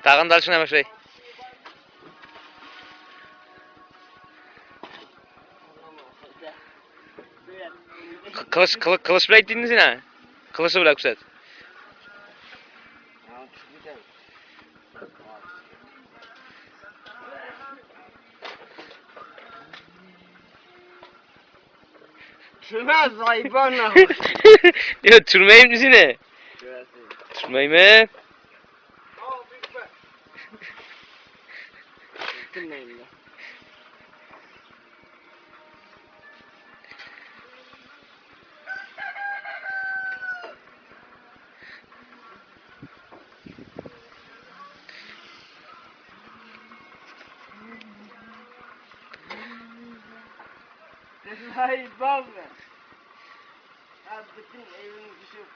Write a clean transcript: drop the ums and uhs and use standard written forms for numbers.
Tag'in dalshina boshlay. Qilish qilish bilan aytdingmi sen? Qilishi bilan ko'rsat. Tushunmas, zayibon. Yo, tushirmaymi seni? Tushirmaymi? Tinmayman. Zayibon. Bütün evini düşürüp